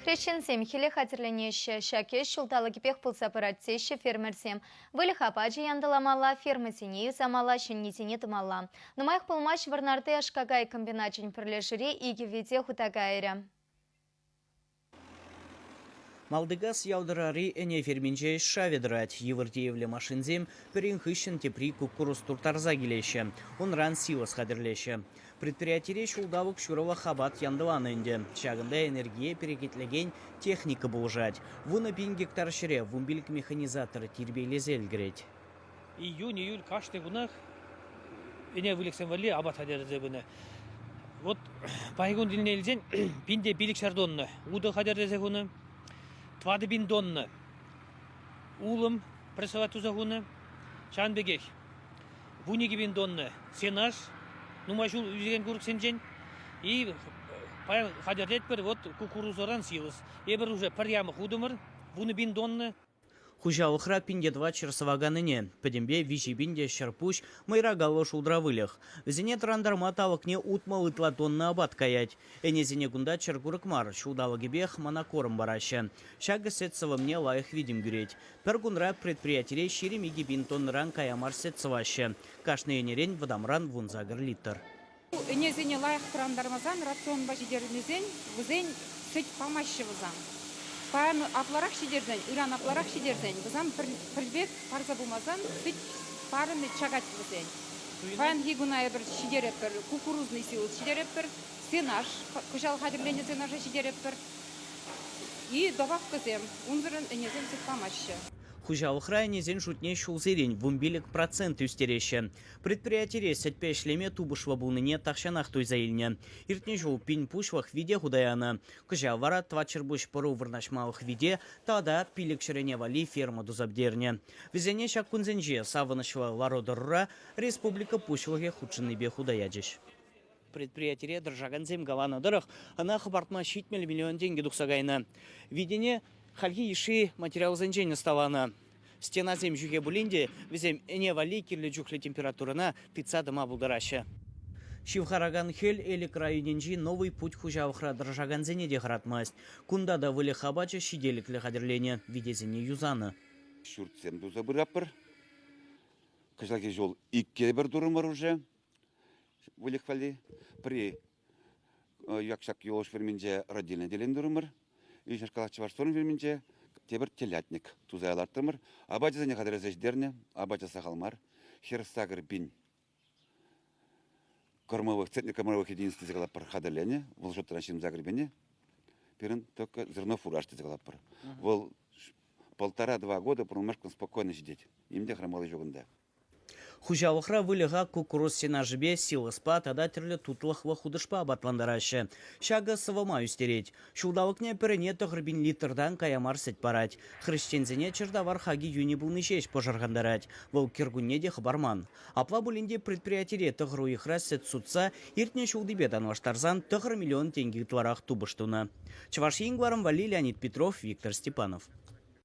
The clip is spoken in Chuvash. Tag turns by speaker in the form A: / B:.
A: Хресченсем хӗле хатӗрленеҫҫӗ. Ҫак ӗҫ ҫулталӑкӗпех пулса пырать теҫҫӗ фермерсем. Выльӑх апачӗ янтӑламалла, фермӑсене юсамалла, ҫӗннисене тумалла. Нумаях пулмасть Вӑрнарти аш-какай комбиначӗн пӗрлешӳре икӗ вите хута кайрӗ.
B: Малтикас Ялтӑрари ӗне ферминче ӗҫ шавӗ тӑрать. Йывӑр тиевлӗ машинсем пӗрин хыҫҫӑн тепри куккурус турттарса килеҫҫӗ. Унран силос хатӗрлеҫҫӗ. Предприятире ҫулталӑк ҫурӑлӑх апат янтӑланӑ ӗнтӗ. Ҫакӑнта энергие перекетлекен техника пулӑшать. 10 000 гектар ҫӗре 15 механизатор тирпейлесе ӗлкӗрет.
C: Июнь-июль кашни кунах ӗне выльӑхсем валли апат хатӗрлесе пынӑ. Вот паянхи кун тӗлне илсен 1500 тонна утӑ хатӗрлесе хунӑ, 4000 тонна улӑм прессовать туса хунӑ. Ҫавӑн пекех 12 000 тонна сенаж нумай ҫул ӳсекен курӑксенчен и паян хатӗрлетпӗр вот кукурузӑран силос. Эпир уже пӗр ямӑк хутӑмӑр, 10 000 тонна.
B: Хуҫалӑхра 1400 сӑвакан ӗне, пӗтӗмпе 3000 те 100 пуҫ мӑйракаллӑ шултра выльӑх. Вӗсене тӑрантарма талӑкне 60 ытла тонна апат каять. Ӗнесене кунта чӗр курӑк мар, ҫулталӑкӗпех монокорм параҫҫӗ. Ҫакӑ сӗт сӑвӑмне лайӑх витӗм кӳрет. Пӗр кунра предприятире 22 пин тоннӑран кая мар сӗт сӑваҫҫӗ. Кашни ӗнерен вӑтамран 18 литр.
D: Ӗнесене лайӑх тӑрантармасан, рационпа ҫитермесен вӗсен сӗт памаҫҫӗ вӗсем. Паян апларах ҫитерсен, ыран апларах ҫитерсен вӗсем пӗр пек парса пымасан сӗт парӑмӗ чакать вӗсен. Паянхи куна эпир ҫитеретпӗр, кукурузный силос ҫитеретпӗр, сенаж, кӑҫал хатӗрленӗ сенажа ҫитеретпӗр и добавкӑсем. Унсӑрӑн ӗнесем сӗт памаҫҫӗ.
B: Хуҫалӑхра ӗнесен шутне ҫулсерен 15% ӳстереҫҫӗ. Предприятире сӗтпе ӗҫлеме тупӑшлӑ пулнине тахҫанах туйса илнӗ. Иртнӗ ҫул пин пуҫлӑх вите хута янӑ. Кӑҫал вара тӑватҫӗр пуҫ пӑру вырнаҫмалӑх вите тата 500 ӗне валли ферма туса пӗтернӗ. Вӗсене ҫак кунсенче савӑнӑҫлӑ лару-тӑрура республика Пуҫлӑхӗ хутшӑннипе хута ячӗҫ. Предприятире тӑрӑшакансем каланӑ тӑрӑх, ӑна хӑпартма 70 миллион тенкӗ тухса кайнӑ. Витене хальхи йышши материалсенчен ӑсталанӑ. Стенасем ҫӳхе пулин те, вӗсем ӗне валли кирлӗ чухлӗ температурӑна тытса тӑма пултараҫҫӗ. Ҫывхаракан хӗл Элӗк районӗнчи Новый путь хуҫалӑхра тӑрӑшакансене те хӑратмасть. Кунта та выльӑх апачӗ ҫителӗклӗ хатӗрленӗ, витесене юсанӑ.
E: Ҫуртсем туса пыратпӑр. Кӑҫалхи ҫул икке пӗр турӑмӑр уже выльӑх валли. Пӗри ҫак Юлӑш ферминче родильнӑй теленӗ турӑмӑр. Ӳҫӗр Чӑваш Сурӑм ферминче тепӗр телятник туса лартрӑмӑр. Апачӗсене хатӗрлесе ҫитернӗ. Апачӗ сахал мар. 48 000 кормовых, центнер кормовых единиц тесе калатпӑр, хатӗрленӗ. Вӑл шутран 28 пине. Пирӗн только зерно фураж тесе калатпӑр. Вӑл полтора-два года пурӑнмашкӑн спокойно ҫитет. Ним те хӑрамалли ҫук унта.
B: Хуҫалӑхра выльӑха куккурус сенажӗпе, силоспа тата тӗрлӗ тутлӑхлӑ хутӑшпа апатлантараҫҫӗ. Ҫакӑ сӑвӑма ӳстерет. Ҫулталӑкне пӗр ӗне 9000 литртан кая мар сӗт парать. Хресченсене чӗртавар хакӗ йӳнӗ пулни ҫеҫ пӑшӑрхантарать. Вӑл кӗркунне те хӑпарман. Апла пулин те предприятире тӑхӑр уйӑхра сӗт сутса иртнӗ ҫултипе танлаштарсан 9 миллион тенкӗ ытларах тупӑш тунӑ. Чӑваш Ен кӑларӑм валли Леонид Петров, Виктор Степанов.